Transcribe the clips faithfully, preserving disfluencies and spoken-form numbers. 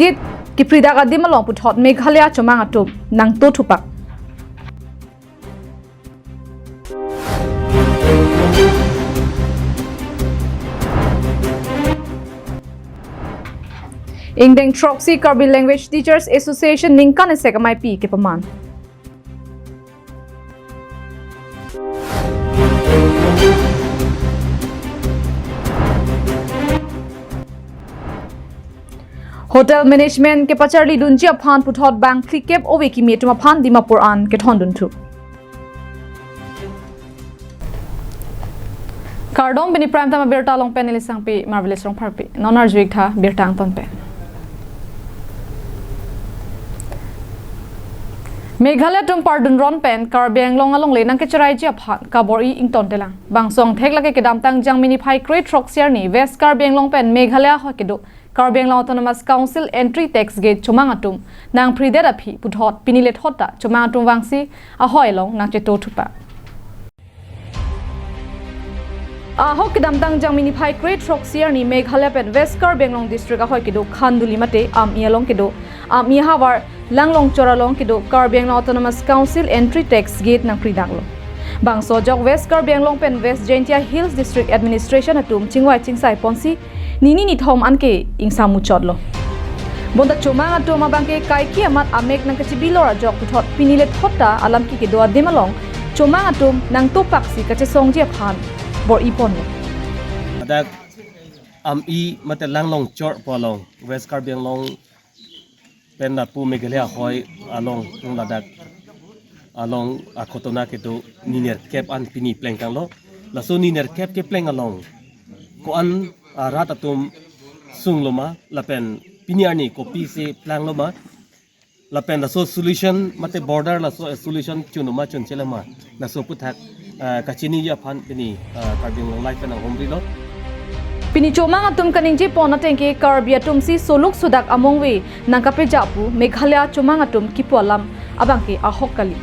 Gate kepridak adim along puthot Meghalaya chomang atum nangto thupak. Ingdeng throksi Karbi Language Teachers Association ningkan esek ameipi kepaman. Hotel management kepacharlidunji aphan puthot bang phlikep ove kimi atum aphan Dimapur an kethondun thu. Kardom, pini Prime Time abirta along pen neli Sangpi Marvelous Rongpharpi. Non arju-ik tha birta angton pen. Meghalaya atum pardun ron pen Karbi Anglong alongle nangkecheraiji aphan kabor-i ingtontelang. Bangso angthek lake kedamtang Jangmi niphai kre-throksi arni West Karbi Anglong pen Meghalaya ahoi kedo Karbi Anglong Autonomous Council entry tax gate chomang atum nangpridet aphi puthot pini lethot ta chomang atum vangsi ahoi along nangcheto thupak. Ahok kedamtang Jangmi niphai kre-throksi arni Meghalaya pen West Karbi Anglong District ahoi kedo Khanduli mate Ami along kedo, Ami havar Langlongchor along kedo Karbi Anglong Autonomous Council entry tax gate nangpridaklo. Bangso ajok West Karbi Anglong pen West Jaintia Hills District Administration atum chingvai chingsai ponsi nini nithom anke ingsam muchotlo. Bonta chomang atum abangke kaike amat amek nangkachibilor ajok puthot pini lethot ta alam ke kedo adim along chomang atum nangtopaksi kachesongji aphan bor-i ponlo. Ladak Ami mate Langlongchor pu along West Karbi Anglong pen lapu Meghalaya ahoi along tung ladak along akhotona kedo ni nerkep an pini plengtanglo. Laso ni nerkep kepleng along ko-an arat atum sunglo ma lapen pini arni kopisi planglo ma lapen laso solution mate border laso solution chunlo ma chunchelo ma laso aputhak, ah, kachiniji aphan pini, ah, Karbi Anglong Live pen nanghumrilo. Pini chomang atum kaningje pon ateng ke Karbi atumsi soluk sodak amongve nangkapejak pu Meghalaya chomang atum kipu alam abangke ahok kali.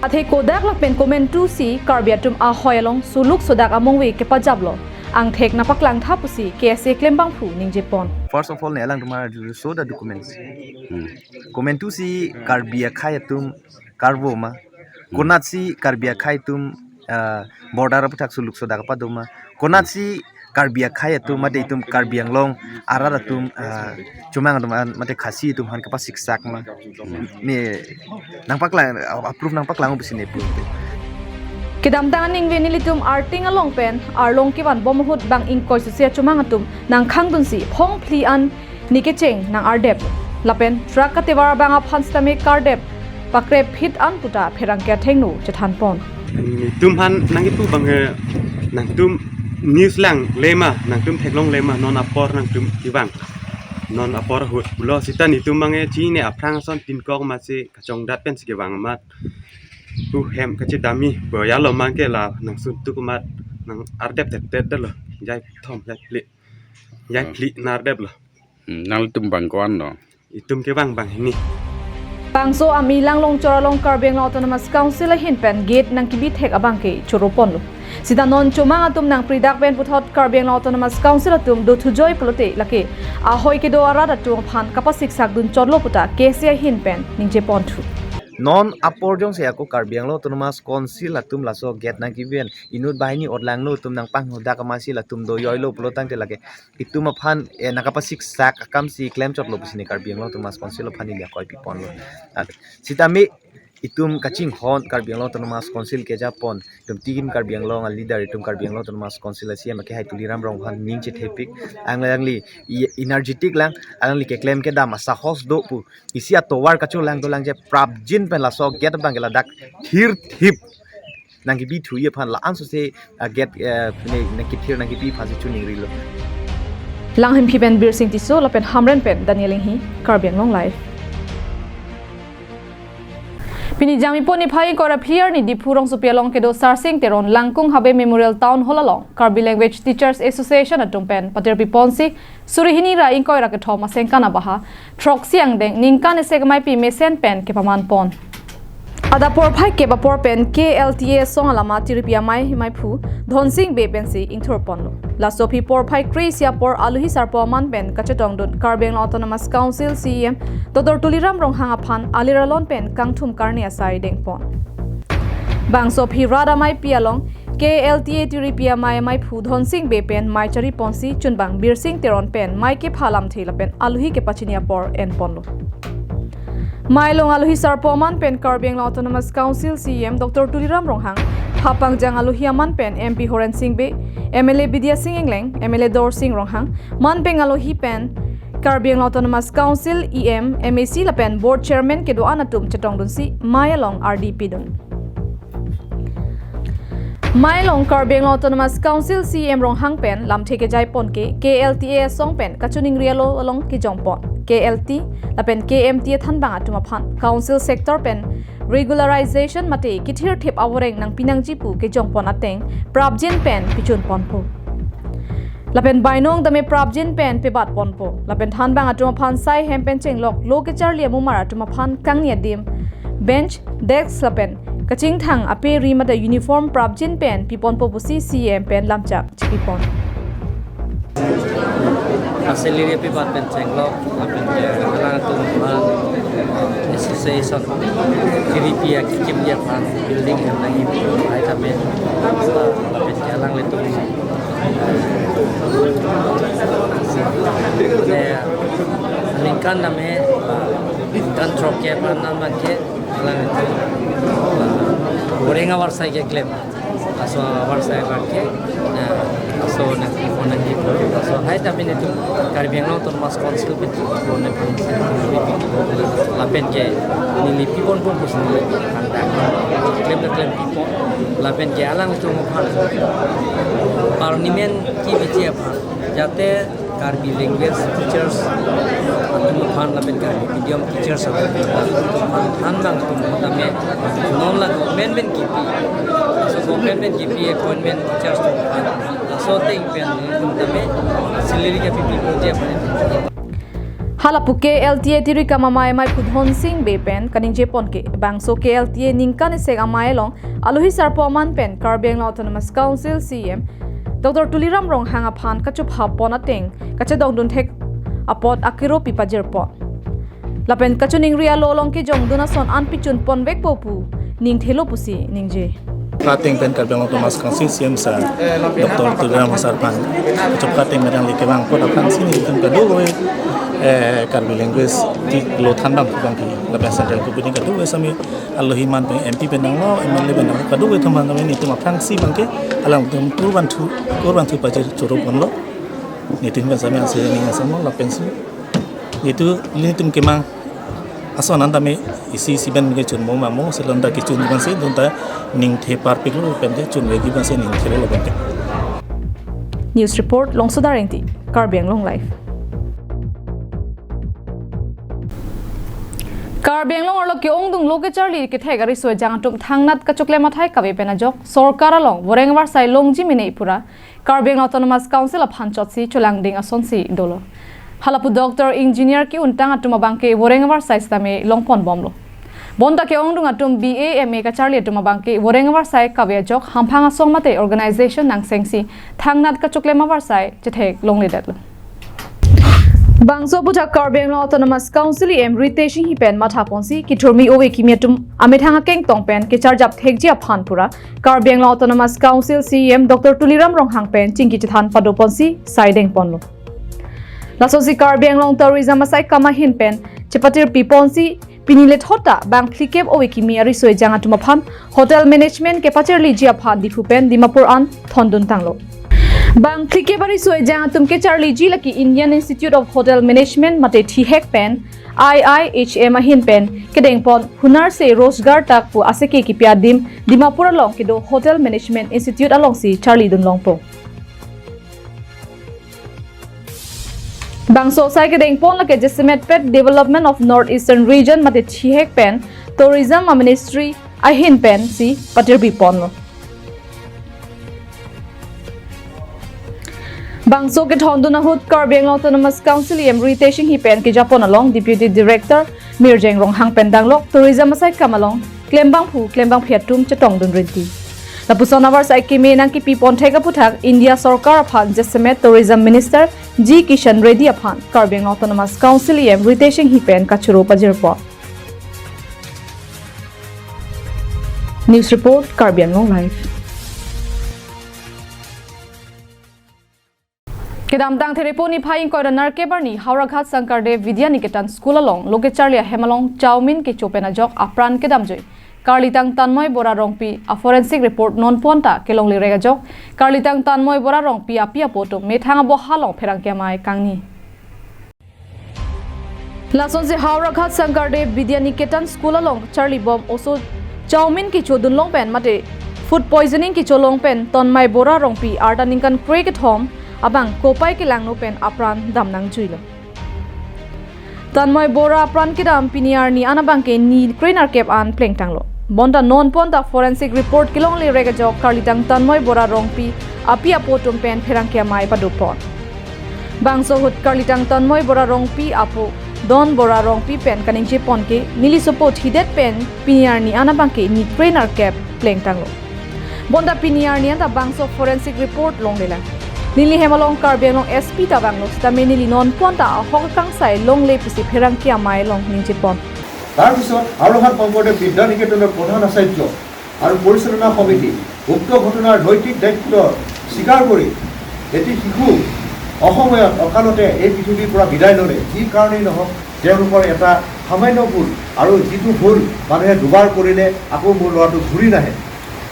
Athe kodak lapen komantusi Karbi atum ahoi along soluk sodak amongve kepajaplo, angthek nangpaklang tha pusi K S A klembangphu ningje pon. First of all, ne alangtum arju so the documents. Hmm. Komantusi Karbi akhei atum karvo ma. Hmm. Konatsi Karbi akhei atum, ah, border aputhak soluk sodak pado ma. Konatsi Karbi akhei atum mate itum Karbi Anglong arat atum, ah, chomang atum an mate Khasi atum aphan kapasiksak ma. Hmm. Ne nangpaklang, ah, approve nangpaklang pusi ne approve. Kedamtang aningve nelitum Arting along pen arlong kevan bom ahut bang ingkoi susia chomang atum nangkhangdunsi phongphli an ni kecheng nang-ardep lapen truck katevar abang aphan sitame kardep pakrephit an puta pherangke athengno chethan pon. Itum aphan nangkipu abang, eh, nangtum news langle ma, nangtum theklongle ma, non apor nangtum kevang. Non apor ahut pulo sita netum abang, eh, chini aphrang ason pinkok masi kachongdat pensi kevang amat pu hem kachedamji boyalo abangke la nangsun tuk amat nang-ardep teptet detlo. Jai thom, jai phli. Jai Hmm. phli nang-ardeplo. Hmm, nangtum bang ko-an lo? Itum kevang bang hini. Bangso Ami Langlongchor along Karbi Anglong Autonomous Council ahin pen gate nangkebi thek abangke choro ponlo. Sita non chomang atum nangpridak pen puthot Karbi Anglong Autonomous Council atum dothujoi pulote lake ahoi kedo arat atum aphan kapasiksakdun chotlo puta K S A ahin pen ningje pon thu. Non apor jongsi ako Karbi Anglong Autonomous Council atum laso gate nangkebi pen inut banghini orlangno atum nangpanghodak amatsi latum dojoilo pulotangte lake itum aphan, eh, nangkapasiksak akamsi klem chotlo pusi ne Karbi Anglong Autonomous Council aphan neli akoi piponlo. Ah, sitame itum kachinghon Karbi Anglong Autonomous Council kejapon, itum Team Karbi Anglong aleader, itum Karbi Anglong Autonomous Council a-C M akehai Tuliram Ronghang aphan ning chethepik, alangli e-, energetic lang, alangli keklem kedam asahos do pu, isi atovar kacholang dolang je prapjin pen laso gate abangke ladak thirthip nangkebi thuji aphan la-an sose, ah, gate, eh, ne, nangkethir nangkebi aphansi choningrilo. Langhimphi pen Birsing Tisso lapen Hamren pen Daniel Inghi, Karbi Anglong Live. Pini Jangmi pon niphai ingkoi ra phli arni Diphu rongsopi along kedo Sarsing Teron Langkung Habe Memorial Town Hall along Karbi Language Teachers Association atum pen patirpi ponsi suri hini ra ingkoi ra kethom asengkan abaha throksi angdeng ningkan esek ameipi mesen pen kepaman pon. Adap porphai kep apor pen K L T A asong alama tiripi amei meiphu Dhonsing Bey pensi ingthur ponlo. Laso aphi porphai kre-isi apor aluhi sarpo aman pen kachetongdun Karbi Anglong Autonomous Council C E M Doctor Tuliram Ronghang aphan alir alon pen kangthum karne asai dengpon. Bangso aphi rat ameipi along K L T A tiripi amei, meiphu Dhonsing Bey pen mei chariponsi chunbang Birsing Teron pen mei kepha lamthe lapen aluhi kepachini apor enponlo. Mei along aluhi sarpo aman pen Karbi Anglong Autonomous Council C E M Doctor Tuliram Ronghang, phapangjang aluhi aman pen M P Horen Sing Bey, M L A Bidya Sing Engleng, M L A Dorsing Ronghang, manpeng aluhi pen Karbi Anglong Autonomous Council E M, M A C lapen Board Chairman kedo-an atum chetongdunsi mei along ardi pidun. Mei along Karbi Anglong Autonomous Council C E M Ronghang pen lamthe kejaipon ke K L T A asong pen kachiningri alo along kejongpon. K L T lapen K M T A thanbang atum aphan Council sector pen regularization mate kethirthip avoreng nangpi nangji pu kejongpon ateng prapjin pen pichunponpo. Lapen bainong tame prapjin pen pebatponpo. Lapen thanbang atum aphan sai hem pen chenglok lo kecharli amumar atum aphan kangni adim bench, desk lapen kachingthang aperi mate uniform prapjin pen piponpo pusi C E M pen lamchak chipipon. Asalary pebat pen chenglok, lapen ke alangtum aphan association tiripi akikimji aphan building hem nangji pu hai tame, lapen ke alanglitum ne ningkan tame, ningkan throkkep an abangke alanglitum voreng avarsai keklem. Laso avarsai abangke, eh, laso nangpipo nangji pu. Laso hai tame netum Karbi Anglong Autonomous Council pen pipo nangpipo lapen ke neli piponpo pusi neli kanta. Klem le klem pipo lapen ke alanglitum aphan permanent kebiji aphan jate Karbi language teachers atum aphan lapen Karbi medium teachers atum aphan thanbang atum aphan tame non la government pen kipi, laso government pen kipi appointment teachers atum aphan laso ateng pen atum tame salary kepipi ponji aphan. Halapu K L T A tirikam amei meiphu Dhonsing Bey pen kaningjepon ke bangso K L T A ningkan isi amei along aluhi sarpo aman pen Karbi Anglong Autonomous Council C E M Doctor Tuliram Ronghang aphan kachupha pon ateng kachedongdun thek apot akiro pipajirpon. Lapen kachiningri alo along kejongdun ason an pichunponvekpo pu ningthelo pusi ningje. Prateng pen Karbi Anglong Autonomous Council C E M sir Doctor Tuliram sir aphan kachupha ateng medang le kevang apot aphrangsi nelitum kadokave, eh, Karbi language ti lo thanbang pu abangke lapen central government kadokave sami aluhi aman pen M P pen danglo, M L A pen danglo, kadokave atum abang kami netum aphrangsi abangke alangtum kurvanthu, kurvanthu pajir choro ponlo. Netum pen sami asi ning asam lo lapensi netum, netum kemang ason an tame isi isi pen kechun mo mamo, selon ta kechun abangsi dun ta ningthe parpiklo pen ke chunveji abangsi ningthelo lapen ke. News report, Longsoda Rengti, Karbi Anglong Live. Karbi Anglong arlo ke-ongdung lo kecharli kethek ariso ejang atum thangnat kachoklem athai kave pen ajok sorkar along voreng avarsai longji mene pura Karbi Anglong Autonomous Council aphan chotsi cholangding asonsi dolo. Halapu doctor, engineer ke-untang atum abangke voreng avarsai sitame longponbomlo. Bonta ke-ongdung atum B A, M A kacharli atum abangke voreng avarsai kave ajok hamphang asong mate organization nangsengsi thangnat kachoklem avarsai chethek longledetlo. Bangso aputhak Karbi Anglong Autonomous Council E M Ritesh Enghi pen mathaponsi kethurmi ove kimi atum amethang akengtong pen kecharjap thekji aphan pura Karbi Anglong Autonomous Council C E M Doctor Tuliram Ronghang pen chingki chethan padoponsi sai dengponlo. Lasonsi Karbi Anglong Tourism asai kam ahin pen chepatirpiponsi pini lethot ta bang phlikep ove kimi ariso ejang atum aphan hotel management kepacharliji aphan Diphu pen Dimapur an thondun tanglo. Bang phlikep ariso ejang atum kecharliji lake Indian Institute of Hotel Management mate thihek pen I I H M ahin pen kedengpon Hunar Se Rozgar Tak pu aseke kipi adim Dimapur along kedo Hotel Management Institute alongsi charlidun longpo. Bangso asai kedengpon lake jasemet pet Development of North Eastern Region mate thihek pen Tourism a Ministry ahin pensi patirpiponlo. Bangso kethondun ahut Karbi Anglong Autonomous Council E M Ritesh Enghi pen kejapon along Deputy Director Mirjeng Ronghang pen danglok tourism asai kam along klembangphu klembangphi atum chetongdun rinti. Lapuson avarsai keme nangkepi ponthek aputhak India Sorkar aphan jasemet Tourism Minister G Kishan Reddy aphan Karbi Anglong Autonomous Council E M Ritesh Enghi pen kachoro pajirpo. News report, Karbi Anglong Live. Kedamtang Therepo niphai ingkoi ra nerkep arni Howraghat Sankardev Vidya Niketan School along lo kecharli ahem along chowmein kecho pen ajok apran kedamjui karlitang Tanmoy Bora Rongpi a forensic report nonpon ta kelongle rek ajok karlitang Tanmoy Bora Rongpi api apo atum methang aboha along pherangke amei kangni. Lasonsi Howraghat Sankardev Vidya Niketan School along charlibom oso chowmein kecho dunlong pen mate food poisoning kecho long pen Tanmoy Bora Rongpi arta ningkan kre kethom abang kopai kelangno pen apran damnangjuilo. Tanmoy Bora apran kedam pini arni an abangke ni kre nerkep an plengtanglo. Bonta nonpon ta forensic report kelongle rek ajok karlitang Tanmoy Bora Rongpi api apo atum pen pherangke amei padopon. Bangso ahut karlitang Tanmoy Bora Rongpi apo Don Bora Rongpi pen kaningjepon ke neli sopo thidet pen pini arni an abangke ni kre nerkep plengtanglo. Bonta pini arni an ta bangso forensic report longlelang. Neli hem along Karbi Anglong S P ta vanglo sitame neli nonpon ta ahok akangsai longle pusi pherangke amei along ningjepon. তাৰ পিছত হৰহাট শংকৰদেৱ বিদ্যা নিকেতনৰ প্ৰধান আচাৰ্য আৰু পৰিচালনা সমিতি উক্ত ঘটনাৰ নৈতিক দায়িত্ব স্বীকাৰ কৰি এটি শিশু অসময়ত অকালতে এই পৃথিৱীৰ পৰা বিদায় ল'লে। যি কাৰণেই নহওক, তেওঁলোকৰ এটা সামান্য ভুল, আৰু যিটো ভুল মানুহে দুবাৰ কৰিলে আকৌ মোৰ ল'ৰাটো ঘূৰি নাহে।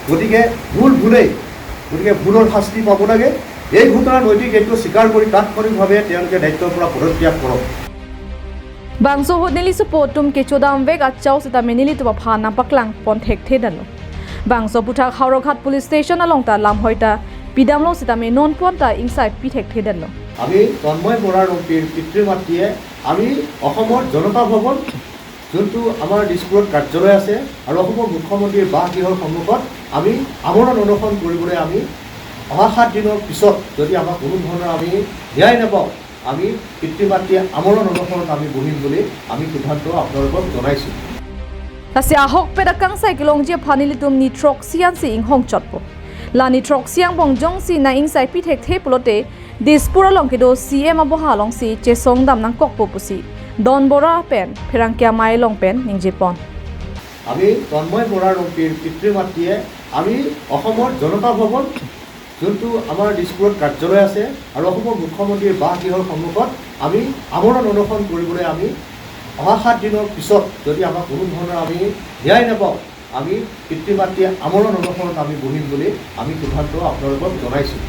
গতিকে ভুল ভুলেই, গতিকে ভুলৰ শাস্তি পাব লাগে। এই ঘটনাৰ নৈতিক দায়িত্ব স্বীকাৰ কৰি তাৎক্ষণিকভাৱে তেওঁলোকে দায়িত্বৰ পৰা পদত্যাগ কৰক। Bangso ahut neli sopo atum kechodam vek achau sitame nelitum aphan nangpaklang pon thekthe danlo. Bangso aputhak Howraghat Police Station along ta lamhoi ta pidamlo sitame nonpon ta ingsai pi thekthe danlo. আমি তন্ময় বৰা ৰংপিৰ পিতৃ মাতৃয়ে আমি অসমৰ জনতা ভৱন, যোনটো আমাৰ দিছপুৰত কাৰ্যালয় আছে, আৰু অসমৰ মুখ্যমন্ত্ৰীৰ বাসগৃহৰ সন্মুখত আমি আমৰণ অনশন কৰিবলৈ আমি অহা সাত দিনৰ পিছত যদি আমাক কোনো ধৰণৰ আমি ন্যায় নাপাওঁ, আমি পিতৃ মাতৃয়ে আমৰণ অনশনত আমি বহিম বুলি আমি সিদ্ধান্ত আপোনালোকক জনাইছোঁ। Lasi ahokpet akangsai kelongji aphan nelitum ni throksi ansi inghong chotpo. La ni throksi angbong jongsi nang ingsai pi thekthe pulote Dispur along kedo C M aboha alongsi chesong dam nangkokpo pusi Don Bora pen pherangke amei along pen ningjepon. আমি তন্ময় বৰা ৰংপিৰ পিতৃ মাতৃয়ে আমি অসমৰ জনতা ভৱন, যোনটো আমাৰ দিছপুৰত কাৰ্যালয় আছে, আৰু অসমৰ মুখ্যমন্ত্ৰীৰ বাসগৃহৰ সন্মুখত আমি আমৰণ অনশন কৰিবলৈ আমি অহা সাত দিনৰ পিছত যদি আমাক কোনো ধৰণৰ আমি ন্যায় নাপাওঁ, আমি পিতৃ মাতৃয়ে আমৰণ অনশনত আমি বহিম বুলি আমি সিদ্ধান্ত আপোনালোকক জনাইছোঁ।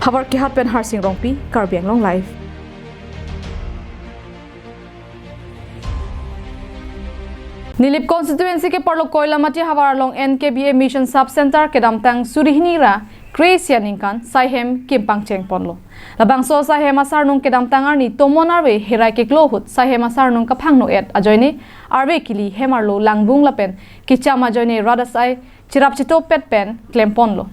Howraghat pen Harsing Rongpi, Karbi Anglong Live. Nilip constituency keparlo Koilamati havar along N K B A Mission Sub Center kedamtang suri hini ra kre-isi aningkan sai hem kim pangcheng ponlo. Labangso sai hem asarnung kedamtang arni tomon arve herai keklo ahut sai hem asarnung kaphangno-et ajoine arve kili hem arlo langbung lapen kecham ajoine rat asai cherap chetopet pen klemponlo.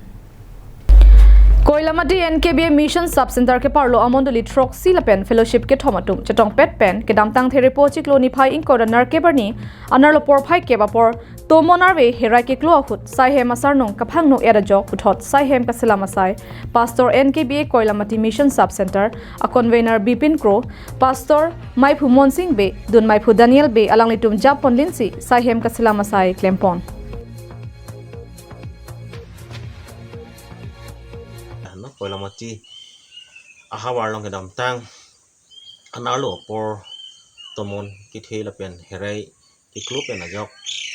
Koilamati N K B A Mission Sub Center keparlo amondoli throksi lapen fellowship kethom atum chetongpet pen kedamtang Therepo chiklo niphai ingkoi ra nerkep arni anerlo porphai kep apor tomon arve herai keklo ahut sai hem asarnung kaphangno-et ajok puthot sai hem kaselam asai Pastor N K B A Koilamati Mission Sub Center a convener Bipin Kro, Pastor Maiphu Monsing Bey, dun Maiphu Daniel Bey alanglitum japonlinsi sai hem kaselam asai klempon. Ano Koilamati ahavar along kedamtang anerlo apor tomon kethe lapen herai keklo pen ajok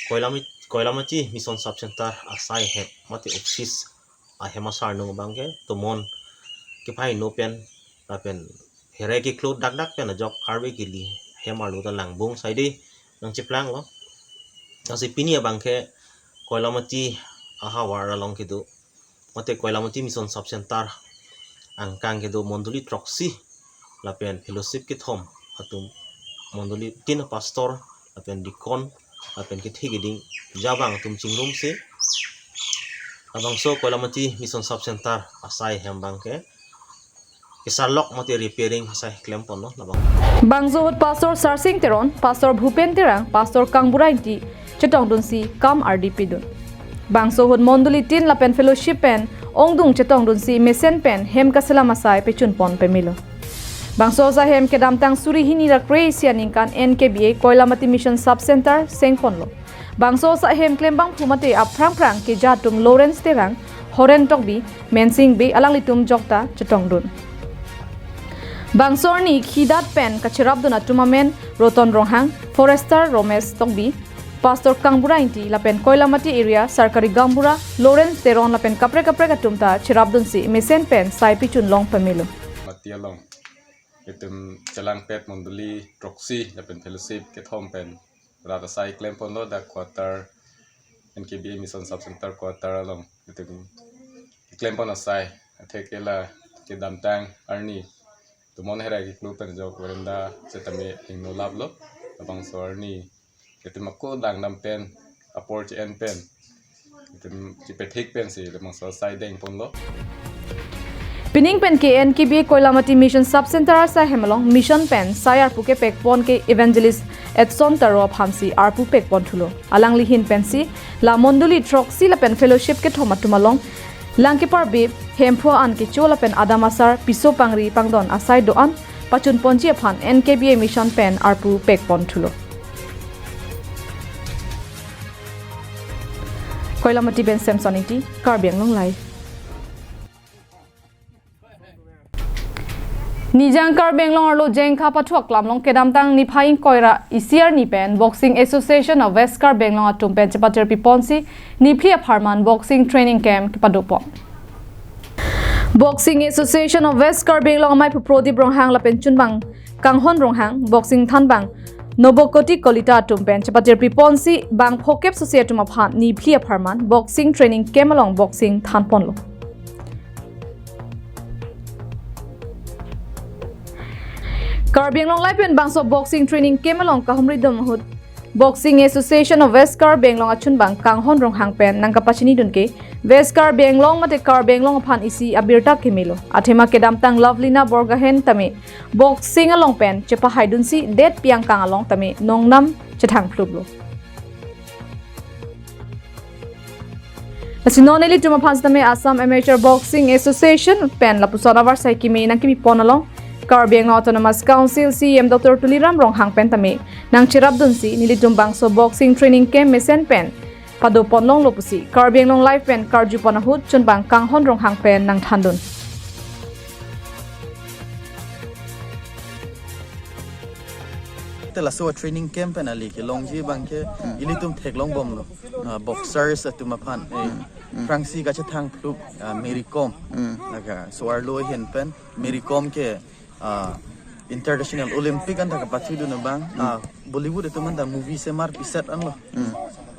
Koilamati, Koilamati Mission Sub Center asai hem mate office ahem asarnung abangke tomon kephangno pen lapen herai keklo dakdak pen ajok arve kili hem arlo ta langbung saide nangcheplanglo. Lasi pini abangke Koilamati ahavar along kedo mate Koilamati Mission Sub Center angkang kedo mondoli throksi lapen fellowship kethom atum mondoli tin pastor lapen deacon lapen kethe keding jabang atum chingrumsi labangso Koilamati Mission Sub Center asai hem abangke kesarlok mate repairing asai klemponlo labang. Bangso ahut Pastor Sarsing Teron, Pastor Bhupen Terang, Pastor Kangbura Ingti chetongdunsi kam ardi pidun. Bangso ahut mondoli tin lapen fellowship pen ongdung chetongdunsi mesen pen hem kaselam asai pechunpon pemelo. Bangso asai hem kedamtang suri hini ra kre-isi aningkan N K B A Koilamati Mission Sub Center sengponlo. Bangso asai hem klembangphu mate aphrang phrang keja atum Lawrence Terang, Horen Tokbi, Mensing Bey alanglitum jokta chetongdun. Bangso arni khidat pen kacherapdun atum amen Roton Ronghang, Forester Romesh Tokbi, Pastor Kangbura Ingti lapen Koilamati Area Sarkari Gaonbura Lawrence Teron lapen kaprek kaprek atum ta cherapdunsi mesen pen sai pechunlong pemelo. Mati along itum chelangpet mondoli throksi lapen fellowship kethom pen rat asai klemponlo, dak quarter N K B A Mission Sub Center quarter along itum klempon asai. Atheke la kedamtang arni tomon herai keklu pen jok veranda setame hingno laplo. Labangso arni itum ako dangdam pen, apor che-en pen itum chepethik pensi labangso asai dengponlo. Pining pen ke N K B A Koilamati Mission Sub Center asai hem along mission pen sai arpu kepekpon ke Evangelist Edson Taro aphansi arpu pekpon thulo. Alangli ahin pensi la mondoli throksi lapen fellowship kethom atum along lang keparbe, hemphu an kecho lapen adam asar piso pangri pangdon asai do-an pachunponji aphan N K B A Mission pen arpu pekpon thulo. Koilamati pen Samson Ingti, Karbi Anglong Live. Nijang Karbi Anglong arlo jengkha pathuak lam along kedamtang niphai ingkoi ra isi arni pen Boxing Association of West Karbi Anglong atum pen chepatir piponsi niphli apharman boxing training camp kepadopon. Boxing Association of West Karbi Anglong amei phu Prodip Ronghang lapen chunbang Kanghon Ronghang, boxing thanbang Nobokoti Kolita atum pen chepatir piponsi bang phokep sose atum aphan niphli apharman boxing training camp along boxing thanponlo. Karbi Anglong Live pen bangso boxing training camp along kahumri dom ahut Boxing Association of West Karbi Anglong achunbang Kanghon Ronghang pen nangkapachinidun ke West Karbi Anglong mate Karbi Anglong aphan isi abirta kemelo. Athema kedamtang Lovelina Borgohain tame boxing along pen chepahaidunsi det piang kang along tame nongnam chethang phluplo. Lasi non ilitum aphan sitame Assam Amateur Boxing Association pen lapuson avarsai kimi nangkimipon along Karbi Anglong Autonomous Council C E M Doctor Tuliram Ronghang pen tame nangcherapdunsi nelitum bangso boxing training camp mesen pen padoponlonglo pusi Karbi Anglong Live pen karjupon ahut chunbang Kanghon Ronghang pen nangthandun. Te laso training camp pen ali kelongji abang ke ilitum theklongbomlo. Ah, boxers atum aphan, eh, aphrangsi kachethang phluk, ah, Mary Kom. Laga so-arlo ahin pen Mary Kom ke, ah, International Olympic an ta kapathudun abang, ah, Bollywood atum an ta movie semar piset anlo.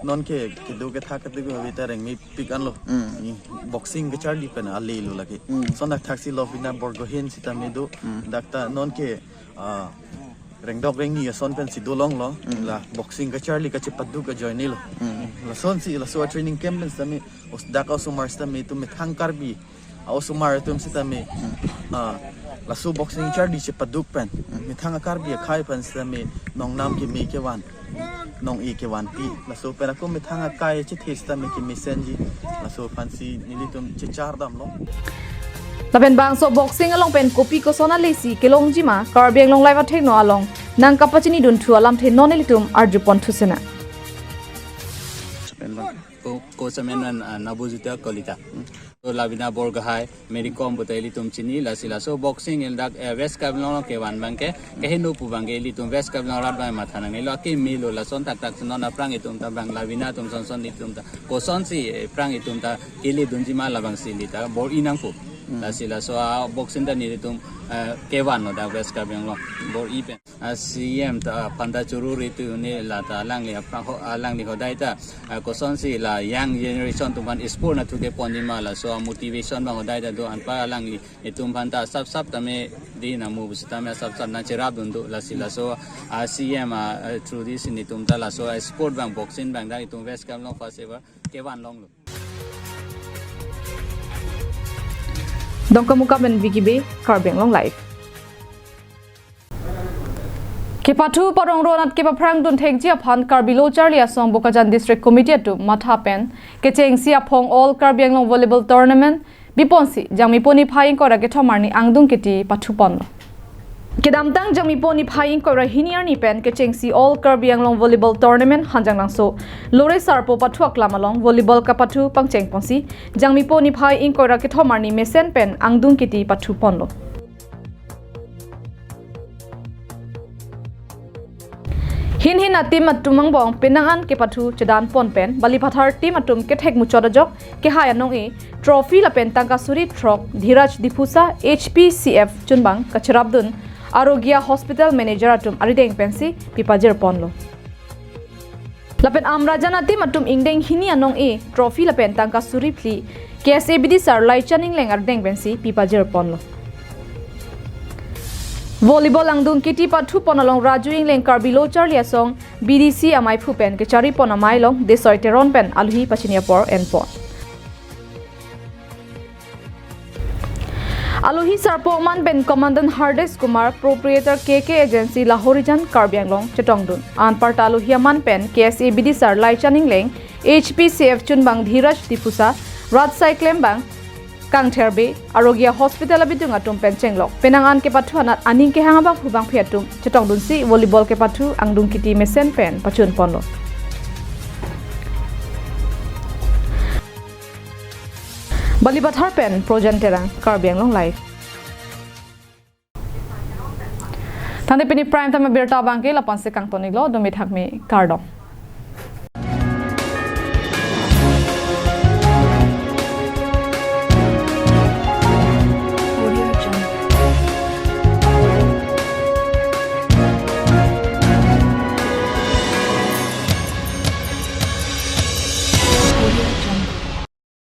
Non ke kedo kethak kedo ke hawita rengmepik anlo. Ni boxing kacharli pen alelo lake. Lason dak thaksi Lovelina Borgohain sitame do. Dak ta non ke, ah, rengdok rengni ason pensi dolonglo. La boxing kacharli kachepaduk ajoinelo. Lasonsi laso training camp pen sitame os dak osomar sitame itum methang Karbi a-osomar atum sitame, ah, laso boxing charli chepaduk pen methang a-Karbi akhei pen sitame nongnam keme kevan, nong-e kevanpi, laso pen ako methang akai chethe sitame kemesenji, laso aphansi nelitum chechardamlo. Lapen bangso boxing along pen kopi koson alesi kelongji ma Karbi Anglong Live athengno along nangkapachinidun thu alamthe non ilitum arjupon thusena. Ko, ko semen an, ah, Nabujita Kolita. So Lovelina Borgohain, Mary Kom puta ilitum chini, lasi laso boxing el dak, eh, West Karbi Anglong kevan abang ke, kehingno pu abang ke ilitum West Karbi Anglong arat abang matha nangnelo, akemelo lason thakthak si non aphrang itum ta abang Lovelina atum sonson itum ta kosonsi, eh, aphrang itum ta kele dunji ma labangsi ili ta bor-i nangpo. Lasi laso a-boxing ta nelitum, eh, kevanlo dak West Karbi Anglong bor-i pen. Ah, C E M ta, ah, panta churu ritu ni la ta alangli aphrang ho, alangli hodai ta, ah, kosonsi la young generation atum aphan sport nathu keponji ma laso motivation abang hodai ta do anpa alangli itum aphan ta sap sap tame di namu pusitame sap sap nangcherapdun do lasi laso, ah, C E M, ah, ah, through this nelitum ta laso, ah, sport abang boxing abang dak itum West Karbi Anglong first ever kevanlonglo. Dongkamukam pen Vicky Bey, Karbi Anglong Live. Kepathu parong ronat kepaphrang dunthekji aphan Karbi Lo Charli Asong Bokajan District Committee atum matha pen kechengsi aphong All Karbi Anglong Volleyball Tournament biponsi Jangmipo niphai ingkoi ra kethom arni angdung kiti pathuponlo. Kedamtang Jangmipo niphai ingkoi ra hini arni pen kechengsi All Karbi Anglong Volleyball Tournament Hanjanglangso Lore Sarpo pathu aklam along volleyball kapathu pangchengponsi Jangmipo niphai ingkoi ra kethom arni mesen pen angdung kiti pathuponlo. Hin hin a-team atum angbong penang an kepathu chedanpon pen Balipathar team atum kethek muchot ajok kehai anong-e trophy lapen tangka suri throk Dhiraj Diphusa H P C F chunbang kacherapdun Arogya Hospital Manager atum arideng pensi pipajirponlo. Lapen Amrajan a-team atum ingdeng hini anong-e trophy lapen tangka suri phli K S A B D sir Laichan Engleng arideng pensi pipajirponlo. Volleyball angdung kiti pathupon along Raju Engleng Karbi Lo Charli Asong B D C amaiphu pen kecharipon amei along Desoi Teron pen alohi pachini apor enpon. Alohi sarpo aman pen Commandant Hardesh Kumar, Proprietor K K Agency Lahorijan Karbi Anglong chetongdun. Anparta alohi aman pen K S A B D sir Laichan Engleng, H P C F chunbang Dhiraj Diphusa, Rat Saiklembang Kangther Bey, Arogya Hospital abidung atum pen chenglok penang an kepathu anat aning kehang abangphu bangphi atum chetongdunsi volleyball kepathu angdung kiti mesen pen pachunponlo. Balipathar pen Projan Terang, Karbi Anglong Live. Tangte pini prime time abirta abangke lapu-ansi kangton-iklo, dumi thakmi kardom.